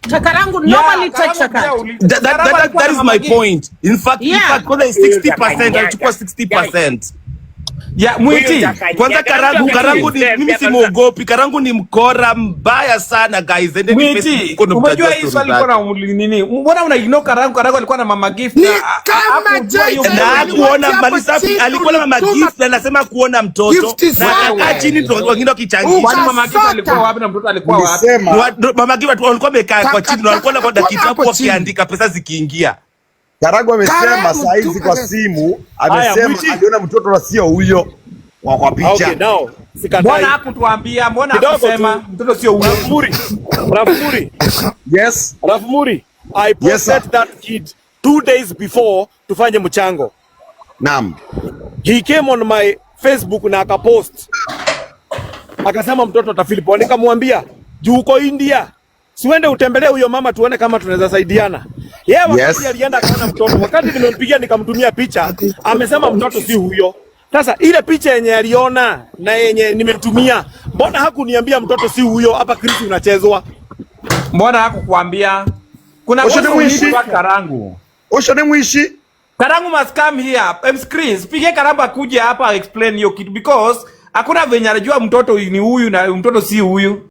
Karangu normally takes a cut. That is my point. In fact, kwanza 60%, alichukua 60%. Ya Mwiti. Kwanza Karangu ni, mimi simuogopi. Karangu ni mkora mbaya sana, guys. Endeni Mwiti, Facebook huko ndo umejua mtajua hii story swali ilikuwa zake. na nini? Mbona una ignore Karangu? Karangu alikuwa na Mama Gift Ni na kama hakujua hiyo JJ Na mtoto. hakuona Hapo mali safi, chini alikuwa na Mama ulituma Gift na anasema kuona mtoto gift na zao. akakaa chini tu wengine wakichangisha. Kwani Mama Gift Ukasota. alikuwa wapi na mtoto alikuwa wapi? Nilisema Mama Gift walikuwa wamekaa kwa chini na walikuwa na Takataka kitabu hapo chini. wakiandika pesa zikiingia. Karagu amesema Karagu saa hizi tu kwa simu Haya, amesema Mwiti. aliona mtoto na sio huyo wa kwa picha. Okay, now sikatai. Mbona hakutuambia? Mbona Kidogo hakusema tu. mtoto sio huyo? Rafmuri. Rafmuri. Yes. Rafmuri. I Yes, sir. posted that kid 2 days before tufanye mchango. Naam. He came on my Facebook na akapost, akasema mtoto atafeel poa. Nikamwambia, juu uko India, siuende utembelee huyo mama tuone kama tunaweza saidiana. Yeye wakati alienda akaona mtoto, wakati nimempigia nikamtumia picha, amesema mtoto si huyo. Sasa ile picha yenye aliona na yenye nimemtumia, mbona hakuniambia mtoto si huyo? Hapa Chris unachezwa. Mbona hakukuambia? Kuna Osho ni kosa mwishi. ulipa Karangu. Osho ni mwishi. Karangu must come here. M Chris, pige Karangu akuje hapa explain hiyo kitu because hakuna venye anajua mtoto ni huyu na mtoto si huyu.